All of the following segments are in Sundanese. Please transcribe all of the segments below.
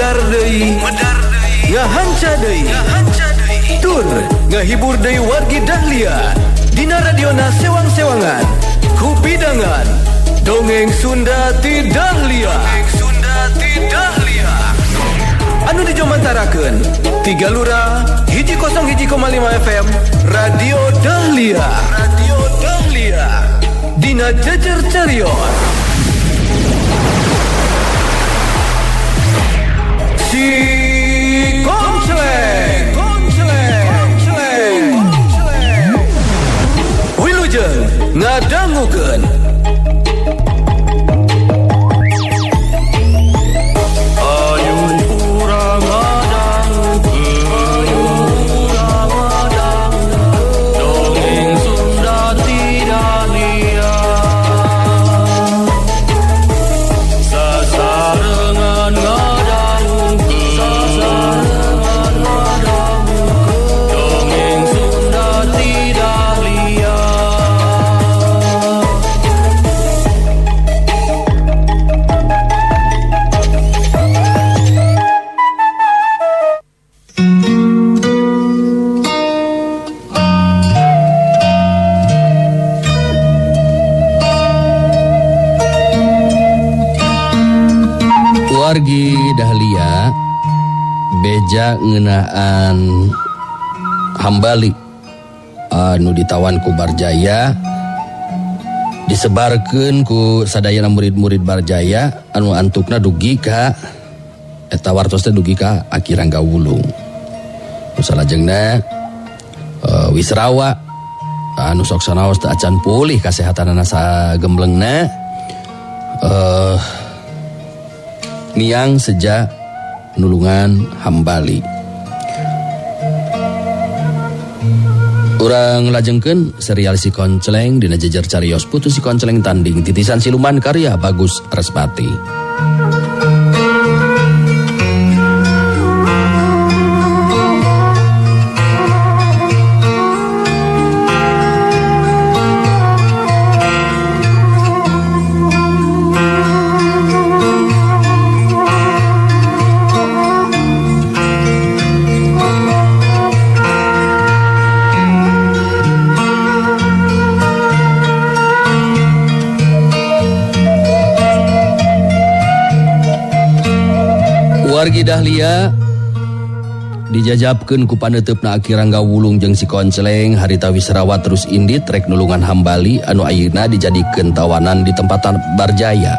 Medar deui, ngahanca deui, tur ngahibur deui wargi Dahlia dina radiona sewang-sewangan kupidangan dongeng Sunda ti Dahlia. Anu dijomantarakeun Tiga Lura 101,5 FM Radio Dahlia. Radio Dahlia dina Jejer Carios. Si Koncleng, Koncleng, Koncleng. Wilujeng ngadangukeun. Wargi Dahlia beja ngeunaan Hambali anu ditawan ku Barjaya disebarkeun ku sadayana murid-murid Barjaya anu antukna dugi ka eta wartos teh dugi ka Aki Rangga Wulung. Nu salajengna Wisrawa anu sok sanaos teu acan pulih kasehatanana sagemblengna niang sejak nulungan Hambali. Urang lajengkeun serial Si Koncleng dina Jejer Carios Putu Si Koncleng tanding titisan siluman karya Bagus Respati. Wargi Dahlia dijajabkeun ku paneuteup-na Aki Rangga Wulung jeung Si Koncleng harita Wisrawa terus indit rek nulungan Hambali anu ayeuna dijadikeun tawanan di tempatan Barjaya.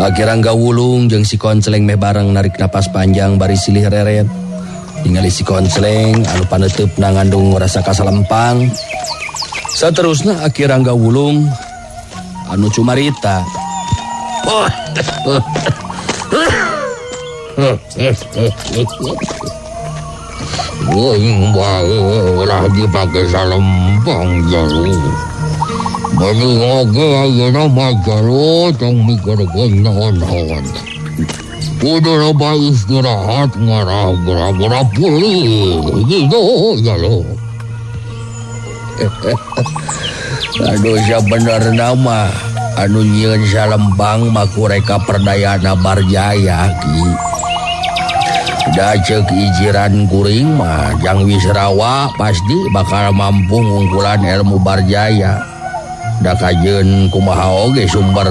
Aki Rangga Wulung jeung Si Koncleng meh bareng narik napas panjang bari silih reret. Ningali Si Koncleng anu paneuteup-na ngandung rasa kasalempang. Saterusna Aki Rangga Wulung anu cumarita. Wing bae ulah dipake salempang jalu. Mending oge ayeuna mah jalu tong mikirkeun naon-naon. Kudu loba istirahat ngarah gera-gera pulih gitu jalu. Aduh sabenerna mah anu nyieun salempang mah kureka perdayana Barjaya ki. Da ceuk ijiran kuring mah Jang Wisrawa pasti bakal mampu ngungkulan ilmu Barjaya. Da kajeun kumaha oge sumber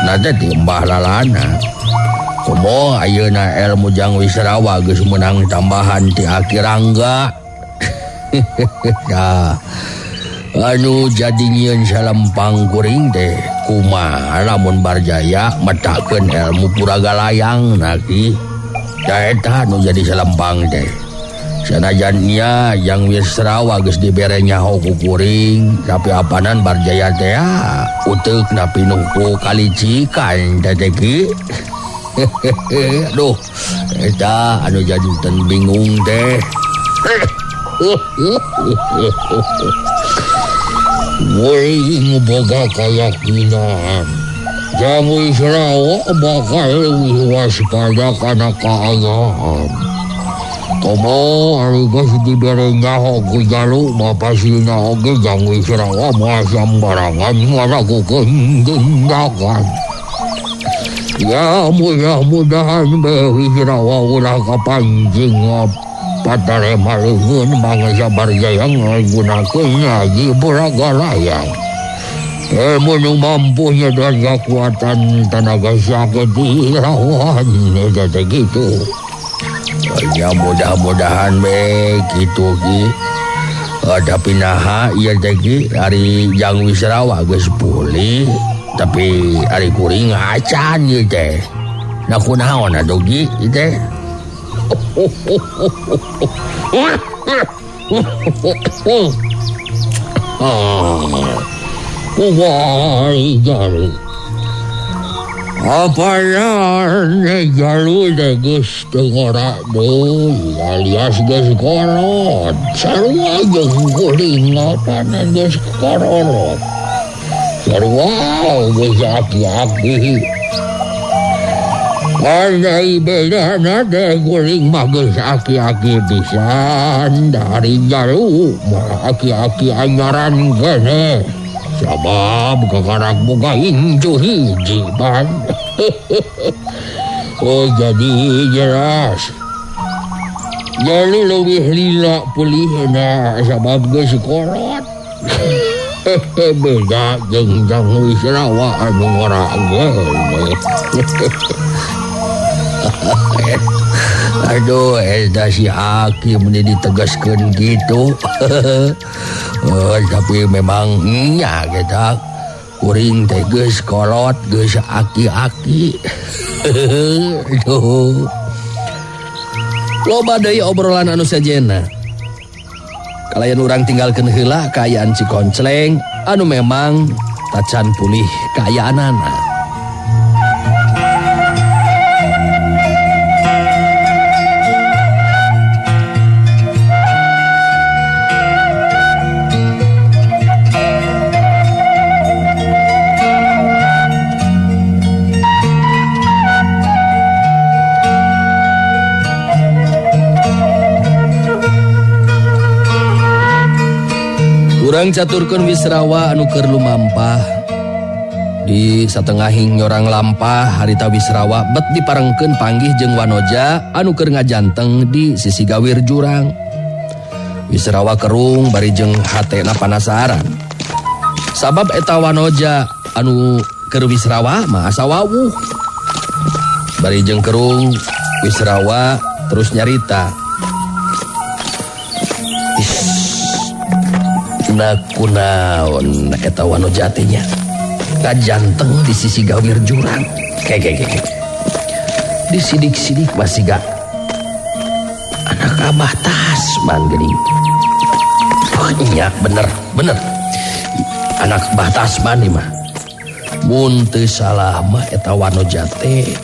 na teh ti Mbah Lalana. Komo ayeuna ilmu Jang Wisrawa geus meunang tambahan ti Aki Rangga. Dah anu jadi nyieun salempang kuring teh kumaha lamun Barjaya metakeun ilmu puraga layang na ki. Eta nu jadi salempang teh. Sanajan nya Jang Wisrawa geus dibere nyaho ku kuring, tapi apanan Barjaya teh uteukna pinuh ku kalicikan teh teh ki. Aduh, eta anu jadi ten bingung teh. Woi boga kayakinan Jang Wisrawa bakal leuwih waspada kana kaayaan. Komo ari geus dibere nyaho ku jalu mah pasina oge Jang Wisrawa moal sambarangan ngalakukeun tindakan. Ya mudah-mudahan Wisrawa ulah kapancing patarema leungeun mangsa Barjaya ngagunakeun ngaji Buraga Layang. Ilmu nu mampu nyedan kekuatan tenaga sakti lawan eta teh kitu. Ya mudah-mudahan be kitu Ki. Tapi naha ieu teh Ki ari Jang Wisrawa geus pulih tapi ari kuring acan ieu teh. Nah kunaon atuh Ki ieu teh? Kumaha jalu? Apaan jalu teh geus teu ngora deui alias geus kolot. Sarua jeung kuring apana geus kolot. Sarua geus aki-aki. Andai bedana teh kuring mah geus aki-aki pisan dari jalu mah aki-aki anyaran keneh. Sabab kakarak boga incu hiji pan. Oh jadi jelas. Jalu leuwih lila pulihna sabab geus kolot. Beda jeung Jang Wisrawa anu ngora geus. Aduh, eta si Aki meni ditegaskeun gitu. Tapi memang nya kita kuring teh geus kolot, geus aki-aki. Aduh. Loba deui obrolan anu sejenna. Kalayan urang tinggalkeun heula kaayaan Cikoncleng anu memang tacan pulih kaayaanana. Urang caturkeun Wisrawa anu keur lumampah. Di satengahing nyorang lampah harita Wisrawa bet diparengkeun panggih jeung Wanoja anu keur ngajanteng di sisi gawir jurang. Wisrawa kerung bari jeung hatena panasaran. Sabab eta Wanoja anu keur Wisrawa mah asa wawuh. Bari jeung kerung Wisrawa terus nyarita. Na kunaon eta Wanoja teh nya kajanteng di sisi gawir jurang. Keke. Disidik-sidik masih gak anak Abah Tasman geuning. Iya bener. Anak Abah Tasman ieu mah. Mun teu salah mah eta Wanoja teh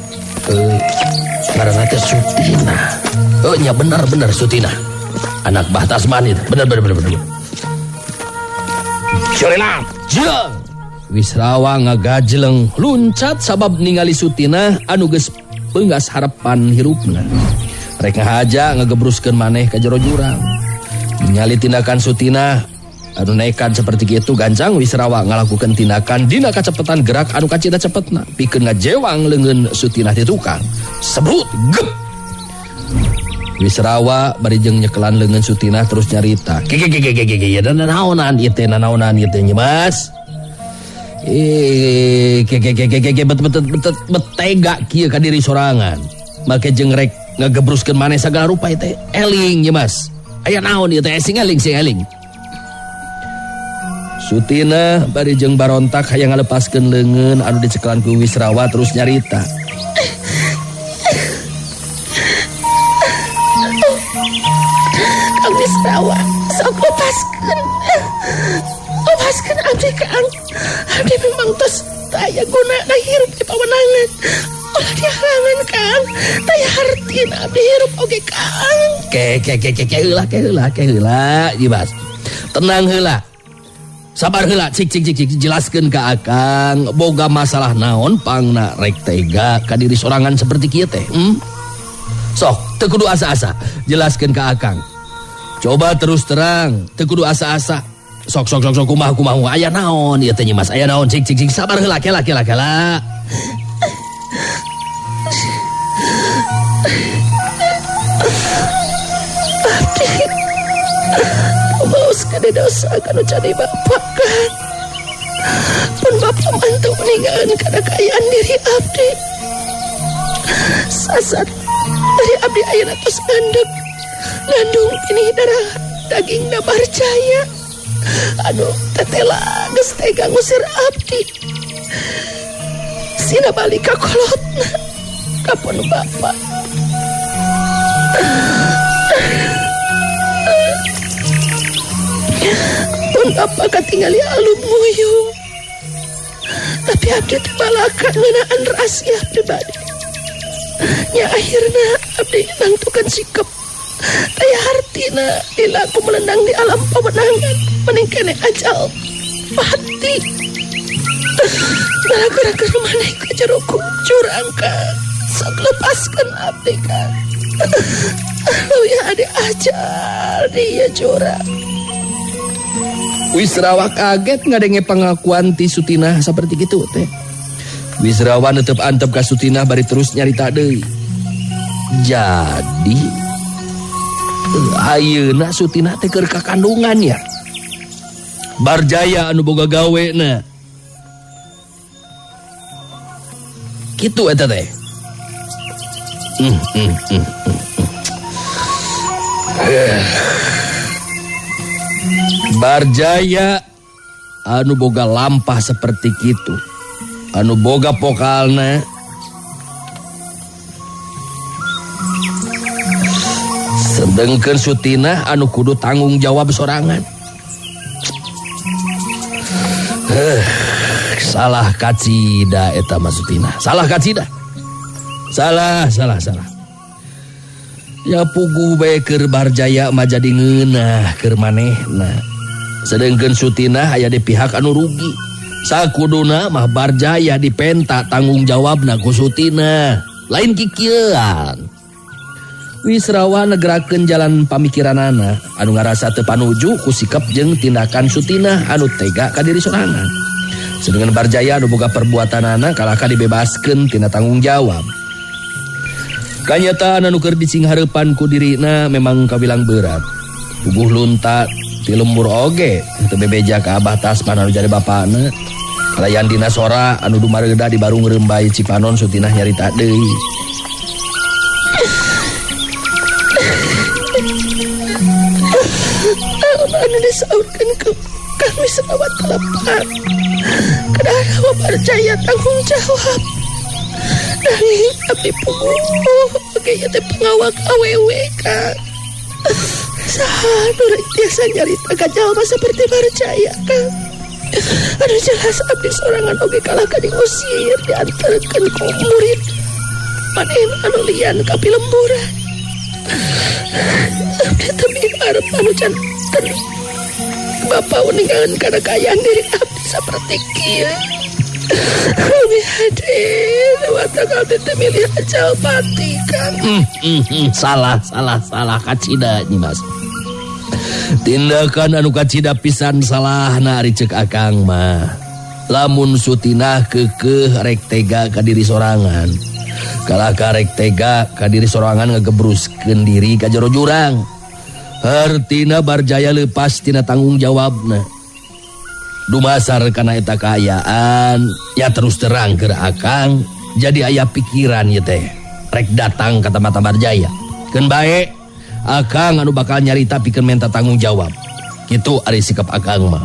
ngaranna teh Sutina. Oh nya bener Sutina. Anak Abah Tasman itu bener. Jeng. Wisrawa ngagajleng luncat sabab ningali Sutina anu geus peunggas harapan hirupna. Rek ngahaja ngagebruskeun maneh ka jero jurang. Ningali tindakan Sutina anu nekat seperti kitu gancang Wisrawa ngalakukeun tindakan dina kacepetan gerak anu kacida cepetna pikeun ngajewang leungeun Sutina ti tukang. Sebrut gep. Wisrawa bari jeung nyekelan leungeun Sutina terus nyarita. Ge ya nanaonan ieu teh nanaonan ieu teh Mas. Ge bet betega kieu ka diri sorangan. Make jeung rek ngagebruskeun maneh sagala rupa ieu teh. Eling nya Mas. Aya naon ieu teh sing eling. Sutina bari jeung barontak hayang ngalepaskeun leungeun anu dicekelan ku Wisrawa terus nyarita. Kang Wisrawa, sok lepaskeun. Lepaskeun abdi Kang. Abdi memang tos taya guna hirup di pawenangan. Ulah dihalangan Kang. Taya hartina abdi hirup oge Kang. Ke heula Jibas. Tenang heula. Sabar heula cik jelaskeun ka Akang boga masalah naon pangna rek tega ka diri sorangan seperti kieu teh. Sok teu kudu asa-asa jelaskeun ka Akang. Coba terus terang, teu kudu asa-asa. Sok kumaha aya naon ieu teh Nyi Mas, aya naon cik sabar heula kela. Abdi maus kade dosa kanu jadi bapak kan. Pun bapak mantu meninggalkan karena kekayaan diri abdi. Sasat dari abdi ayeuna tos ngandung ngandung ini darah daging na Barjaya. Aduh tetela geus tega ngusir abdi. Sina balik ka kolotna ka pun bapak. Pun bapak katingali alum muyung. Tapi abdi teh balaka ngeunaan rahasia pribadi. Nya akhirna abdi nangtukeun sikap daya hartina lila aku melendang di alam pemenangan mending kene ajal pati. Gara-gara maneh ka jero jurang kan. Sok lepaskeun abdi kan. Leuwih ade ajal dia jurang. Wisrawa kaget ngadenge pengakuan ti Sutinah seperti gitu teh. Wisrawa netep antep ka Sutinah bari terus nyarita deui. Jadi ayeuna Sutinah teh keur kakandungan ya. Barjaya anu boga gawe na. Kitu eta teh. Barjaya anu boga lampah seperti kitu, anu boga pokalna, sedengkeun Sutinah anu kudu tanggung jawab sorangan. Salah kacida eta mah Sutinah, salah kacida, salah. Ya puguh bae keur Barjaya mah jadi ngeunah keur manehna. Sedengkeun Sutinah aya di pihak anu rugi. Sakuduna mah Barjaya dipenta tanggung jawabna ku Sutinah. Lain kikieuan. Wisrawa negerakeun jalan pamikiranana anu ngarasa teu panuju ku sikap jeung tindakan Sutinah anu tega ka diri sorangan. Sedengkeun Barjaya anu boga perbuatanana kalahka dibebaskeun tina tanggung jawab. Kanyataan anu keur dicinghareupan ku dirina memang kawilang berat. Puguh lunta ti lembur oge teu bebeja ka Abah Tasman anu jadi bapana. Kalayan dina sora anu dumareuda di barung Rembay Cipanon Sutinah nyarita deui. Anu disaurkeun ku Kang Wisrawa telepat. Kedah Barjaya tanggung jawab. Nanging abdi puguh oge ieu teh pengawak awewe Kang. Saha nu rek tiasa nyarita ka jalma seperti Barjaya Kang. Aduh jelas abdi sorangan oge kalah ka diusir diantarkeun ku murid manehna anu lian ka pilemburan. Abdi teu miharep anu janten bapa uningan kana kaayaan diri abdi saperti kieu. Lebih hadir, watak abdi teh milih ajal pati Kang. Salah kacida nyi Mas. Tindakan anu kacida pisan salahna ari ceuk akang mah. Lamun Sutinah keukeuh rek tega ka diri sorangan. Kalahka rek tega ka diri sorangan ngagebruskeun diri ka jero jurang. Hartina Barjaya leupas tina tanggung jawabna. Dumasar kana eta kaayaan, ya terus terang keur akang jadi aya pikiran ieu teh. Rek datang ka tempat Barjaya. Keun bae akang anu bakal nyarita pikeun menta tanggung jawab. Kitu ari sikap akang mah.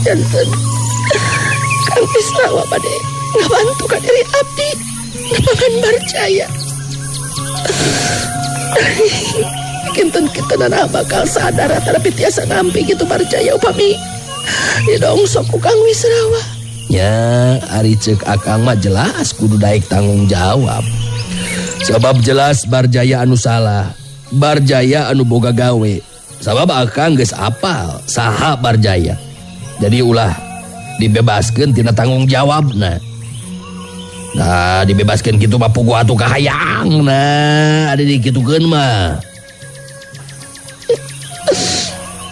Janten Kang Wisrawa bade ngabantu ka diri abdi nepangan Barjaya. Kinten kita nana bakal sadar tapi tiasa nampi gitu Barjaya upami didongsok ku Kang Wisrawa. Ya ari ceuk akang mah jelas kudu daek tanggung jawab. Sebab jelas Barjaya anu salah, Barjaya anu boga gawe. Sabab akang geus apal saha Barjaya. Jadi ulah dibebaskeun tina tanggung jawabna. Nah, dibebaskeun kitu mah puguh atuh kahayang nah, ada dikitukeun mah.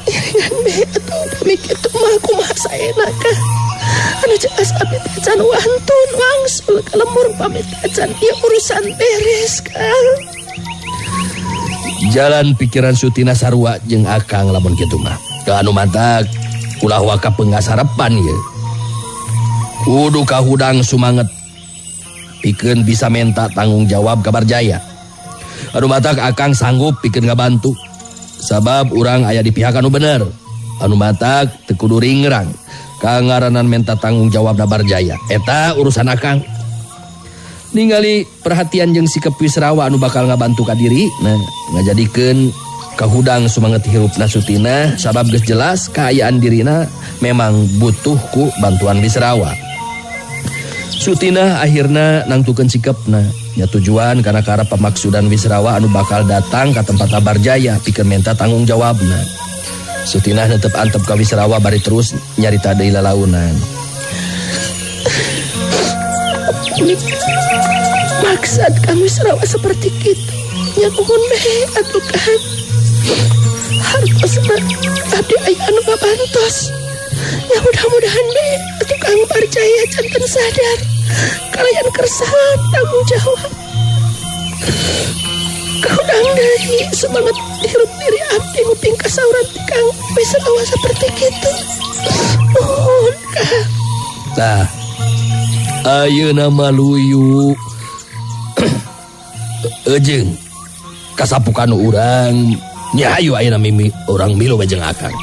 Iringan be atuh upami kitu mah kumaha saena kah. Anu jelas abdi teh can wantun wangsul ka lembur pamit acan ieu urusan beres Kang. Jalan pikiran Sutina sarua jeung Akang lamun kitu mah. Ka anu matak ulah waka pengasarepan ye. Kudu kahudang sumanget pikeun bisa menta tanggung jawab ka Barjaya. Anu matak Akang sanggup pikeun ngabantu. Sabab urang aya di pihak anu bener. Anu matak teu kudu ringrang ka ngaranan menta tanggung jawab na Barjaya. Eta urusan Akang. Ningali perhatian jeung sikap Wisrawa anu bakal ngabantu ka diri, nah ngajadikeun kahudang sumanget hirupna Sutina sabab geus jelas kaayaan dirina memang butuh ku bantuan Wisrawa. Sutina akhirna nangtukeun sikapna nya tujuan kana karep pamaksudan Wisrawa anu bakal datang ka tempat Barjaya pikeun menta tanggung jawabna. Sutina netep antep ka Wisrawa bari terus nyarita deui lalaunan. Maksud Kang Wisrawa seperti kitu nya nuhun bae atuh Kang. Hartosna abdi aya anu ngabantos. Ya mudah-mudahan bae atuh Kang Barjaya janten sadar kalayan kersa tanggung jawab. Kahudang deui semangat hirup diri abdi nguping kasauran ti Kang Wisrawa seperti kitu. Nuhun Kang. Tah ayeuna mah luyu eujeung kasapukan urang nya hayu ayeuna mimi urang milu we jeung Akang.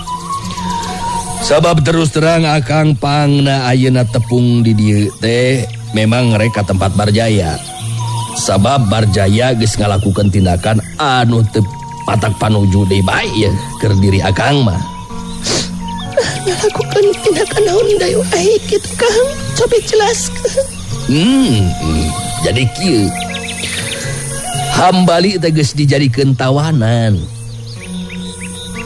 Sabab terus terang Akang pangna ayeuna tepung di dieu teh memang rek ka tempat Barjaya. Sabab Barjaya geus ngalakukeun tindakan anu teu patak panuju deui bae ye keur diri Akang mah. Ngalakukeun tindakan naon deui wae kitu Kang? Coba jelaskeun. Jadi kieu. Hambali teh geus dijadikeun tawanan.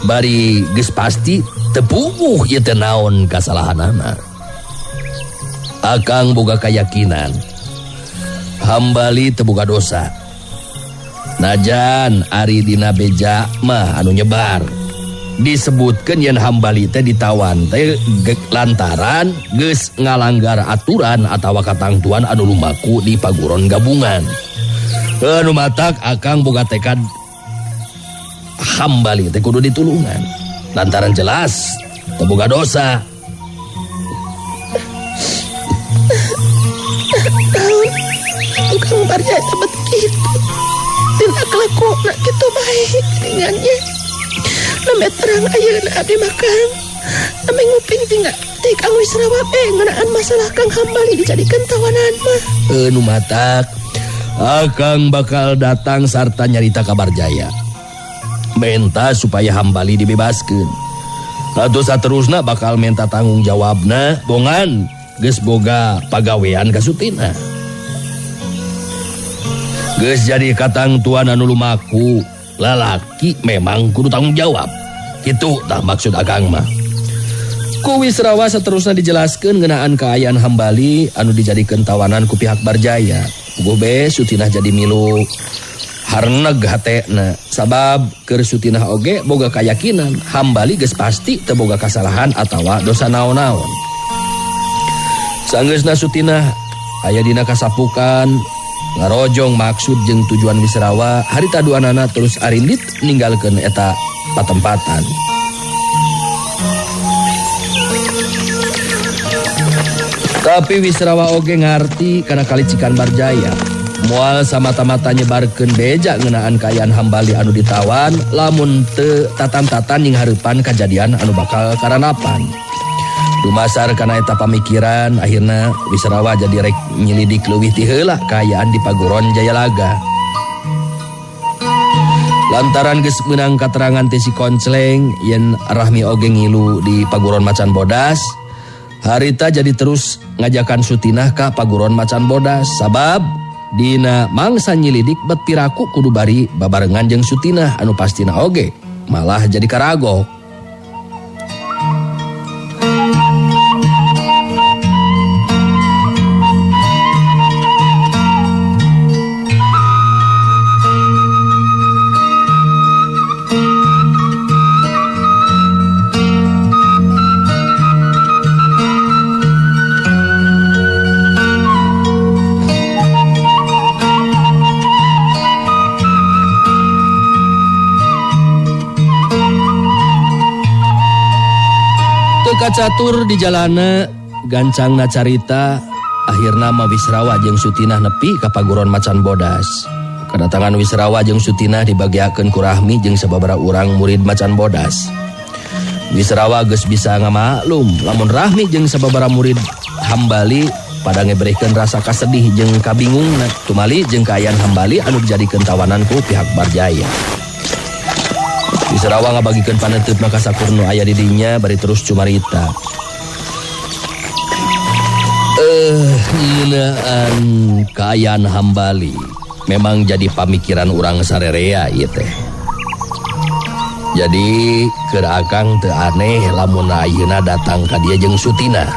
Bari geus pasti teu puguh ieu teh naon kasalahanana. Akang boga kayakinan Hambali teu boga dosa. Najan ari dina beja mah anu nyebar disebutkeun yen Hambali teh ditawan teh lantaran geus ngalanggar aturan atawa katangtuan anu lumaku di paguron gabungan. Anu matak Akang boga tekad Hambali teh kudu ditulungan lantaran jelas teu boga dosa. Tukang Barjaya teh kitu tindak lakuna kitu bae geuningannya. Name terang ayeuna abdi mah Kang. Name nguping tinggal ti Kang Wisrawa bae ngeunaan masalah Kang Hambali dijadikeun tawanan mah. Nu matak Akang bakal datang sarta nyarita ka Barjaya. Menta supaya Hambali dibebaskeun. Atuh saterusna bakal menta tanggung jawabna bongan geus boga pagawean ka Sutina. Geus jadi katangtuan anu lumaku, lalaki memang kudu tanggung jawab. Kitu tah maksud Akang mah. Ku Wisrawa saterusna dijelaskeun ngeunaan kaayaan Hambali anu dijadikeun tawanan ku pihak Barjaya. Puguh be Sutinah jadi milu harneg hatena sabab keur Sutinah oge boga kayakinan Hambali geus pasti teu boga kasalahan atawa dosa naon-naon. Sanggeusna Sutinah aya dina kasapukan ngarojong maksud jeung tujuan Wisrawa harita duanana terus arindit ninggalkeun eta patempatan. Tapi Wisrawa oge ngarti kana kalicikan Barjaya. Moal samata-mata nyebarkeun beja ngeunaan kaayaan Hambali anu ditawan lamun teu tatan-tatan jeung hareupan kajadian anu bakal karanapan. Dumasar kana eta pamikiran akhirna Wisrawa jadi rek nyelidik leuwih ti heula kaayaan di Paguron Jayalaga. Lantaran geus meunang katerangan ti si Koncleng yen Rahmi oge ngilu di Paguron Macan Bodas, harita jadi terus ngajakan Sutinah ka Paguron Macan Bodas sabab dina mangsa nyilidik bet piraku kudu bari babarengan jeung Sutinah anu pastina oge malah jadi karagok. Kacatur di jalana gancangna carita akhirna mah Wisrawa jeung Sutinah nepi ka paguron Macan Bodas. Kedatangan Wisrawa jeung Sutinah dibagiakeun ku Rahmi jeung sababaraha urang murid Macan Bodas. Wisrawa geus bisa ngamaklum lamun Rahmi jeung sababaraha murid Hambali pada ngebrehkeun rasa kasedih jeung kabingungna tumali jeung kaayaan Hambali anu dijadikeun tawanan ku pihak Barjaya. Wisrawa ngabagikeun paneuteup ka sakur nu aya di dinya bari terus cumarita. Ngeunaan kaayaan Hambali memang jadi pamikiran urang sarerea ieu teh. Jadi keur akang teu aneh lamun ayeuna datang ka dieu jeung Sutina.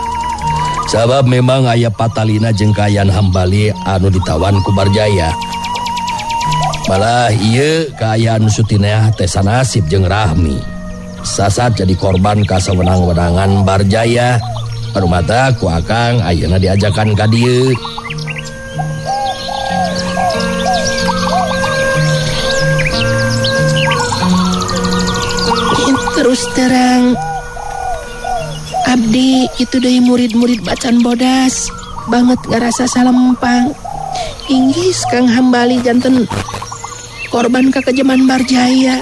Sabab memang aya patalina jeung kaayaan Hambali anu ditawan ku Barjaya. Malah ieu kaayaan Sutina teh sanasib jeung Rahmi. Sasat jadi korban ka sawenang-wenangan Barjaya. Anu mata ku akang ayeuna diajakan ka dieu. Terus terang abdi itu dari murid-murid Macan Bodas banget ngerasa salempang. Inggris Kang Hambali janten korban kekejaman Barjaya.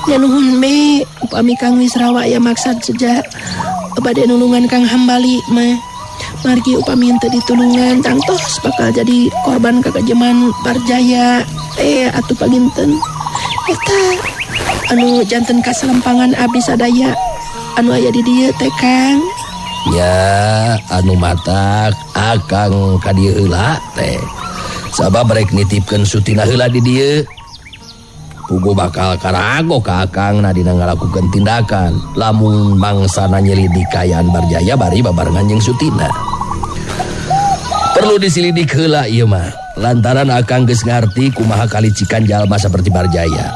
Nyanuhun be upami Kang Wisrawa ya maksad sejak bade nulungan Kang Hambali mah. Margi upami henteu ditulungan tangtos bakal jadi korban kekejaman Barjaya. Atuh paginten eta anu janten kaselempangan abdi sadaya anu aya di dieu teh Kang. Ya anu matak akang ka dieu heula teh. Sabab rek nitipkeun Sutina heula di dieu. Pugu bakal karago ka akang na dina ngalakukeun tindakan lamun mangsana nyelidik kaayaan Barjaya bari babarengan jeung Sutina. Perlu diselidik heula ieu mah lantaran akang geus ngarti kumaha kalicikan jalma saperti Barjaya.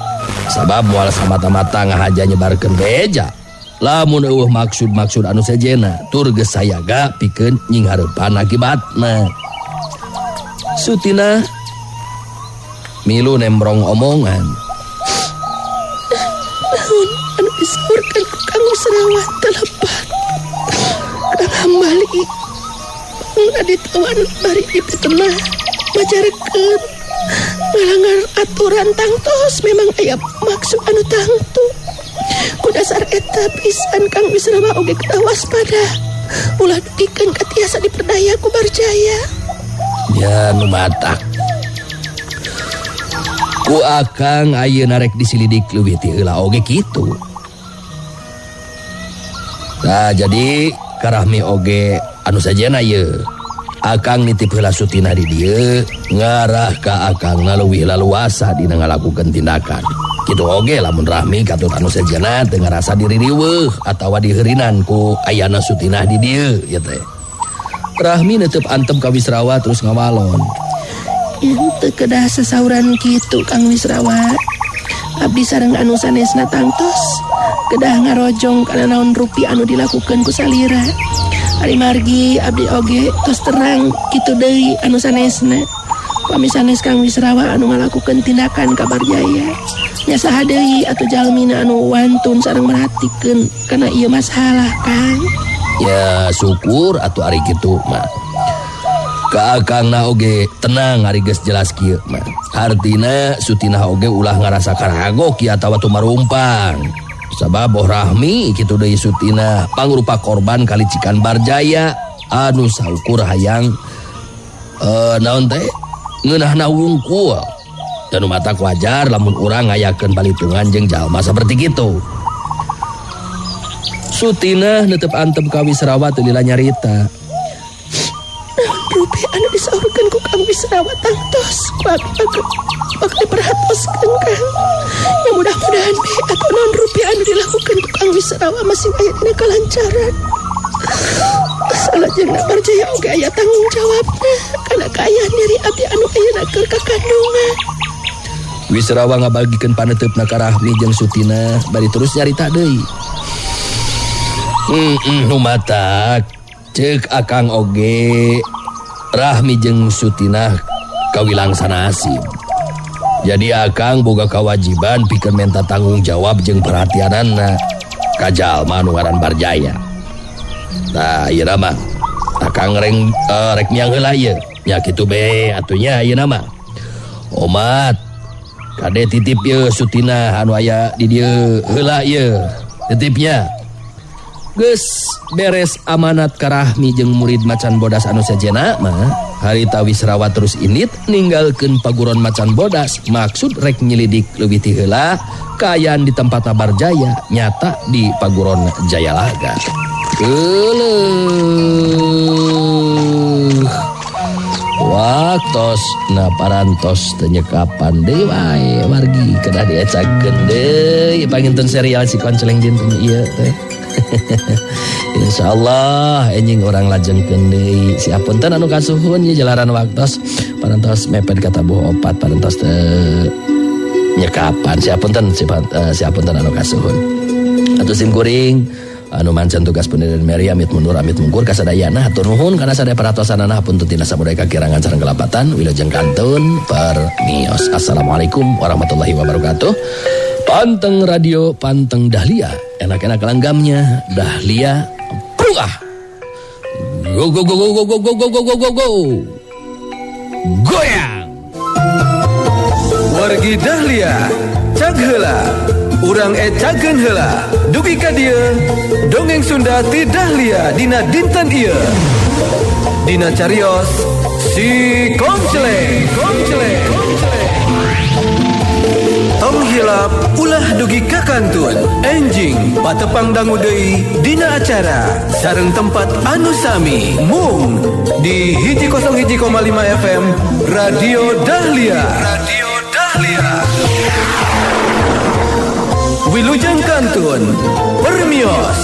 Sabab moal samata-mata ngahaja nyebarkeun beja. Lamun eueuh maksud-maksud anu sejena tur geus sayaga pikeun nyinghareupan akibatna. Sutina milu nembrong omongan. Naon anu disaurkeun ku Kang Wisrawa teu lepat. Kang Hambali pangna ditawan bari dipitenah majarkeun ngalanggar aturan tangtos memang aya maksud anu tangtu. Ku dasar eta pisan Kang Wisrawa oge kedah waspada. Ulah dugikeun ka tiasa diperdaya ku Barjaya. Ya nu matak. Ku akang ayeuna rek disilidik leuwih ti heula oge kitu. Nah jadi karahmi oge anu sajena ieu. Akang nitip heula Sutina di dieu ngarah ka akangna leuwih laluasa dina ngalakukeun tindakan. Kitu oge lamun Rahmi katut anu sejena teu ngarasa diri riweuh atawa diheurinan ku ayana Sutinah di dieu ieu teh. Rahmi neuteub antem ka Wisrawa terus ngawalon. Henteu kedah sasauran kitu Kang Wisrawa. Abdi sareng anu sanesna tangtos kedah ngarojong kana naon rupi anu dilakukeun ku salira. Ari margi abdi oge tos terang kitu deui anu sanesna. Pami sanes Kang Wisrawa anu ngalakukeun tindakan ka Barjaya. Nya saha deui atuh jalmina anu wantun sareng merhatikeun kana ieu masalah Kang. Ya syukur atuh ari kitu mah. Ka akangna oge tenang ari geus jelas kieu mah. Hartina Sutinah oge ulah ngarasa karago kieu atawa tumarumpang. Sabab boh Rahmi kitu deui Sutina pangrupa korban kalicikan Barjaya anu saukur hayang naon teh ngeunahna wungkul. Dan matak wajar lamun urang ngayakeun palitungan jeung jalma saperti kitu. Sutina netep antem ka Wisrawa teu lila nyarita. Rupi anu disaurkeun ku Kang Wisrawa tangtos ku abdi bakal diperhatoskeun Kang. Ya mudah-mudahan be atuh naon rupi anu dilakukeun ku Kang Wisrawa masih aya dina kalancaran. Salajengna Barjaya oge aya tanggung jawabna kana kaayaan diri abdi anu ayeuna keur kakandungan. Wisrawa ngabagikeun paneuteup na ka Rahmi jeung Sutina bari terus nyarita deui. Nu matak ceuk akang oge Rahmi jeung Sutinah kawilang sanasib. Jadi akang boga kewajiban pikeun menta tanggung jawab jeung perhatianana. Ka jalma nu ngaran Barjaya. Tah ieu mah akang reng rek miang heula ieu. Nya kitu be atuh nya ieu mah. Omat kade titip ieu Sutinah anu aya di dieu heula ieu. Titipnya. Geus beres amanat ka Rahmi jeung murid Macan Bodas anu sejenna mah harita Wisrawa terus indit ninggalkeun paguron Macan Bodas maksud rek nyelidik leuwih ti heula kaayaan di tempat Barjaya nyata di paguron Jayalaga. Euleuh. Waktos na parantos teu nyekapan deui wae wargi kedah diecakeun deui panginten serial si Konceleng dinten ieu teh. Insyaallah enjing urang lajengkeun deui si apunten anu kasuhun ieu jalaran waktos parantos mepet ka tabuh opat parantos teu nyekapan si apunten si apunten anu kasuhun. Atuh sim kuring anu mancan tugas pendirian Mary amit mundur amit mungkur kasadayana hatur nuhun kana sadaya perhatosanana hapunten tina samudaya kakirangan sareng kelapatan wilujeng kantun permios. Assalamualaikum warahmatullahi wabarakatuh. Panteng radio panteng Dahlia enak-enak langgamnya Dahlia pruah. Go go go go go go go go go go go. Goyang. Wargi Dahlia cag heula. Urang ecakeun heula. Dugi ka dieu dongeng Sunda ti Dahlia dina dinten ieu. Dina carios si Konceleng, Konceleng, Konceleng. Tong hilap ulah dugi ka kantun. Enjing patepang dangu deui dina acara sareng tempat anu sami mung di 101,5 FM Radio Dahlia. Radio Dahlia. Wilujeng kantun permios.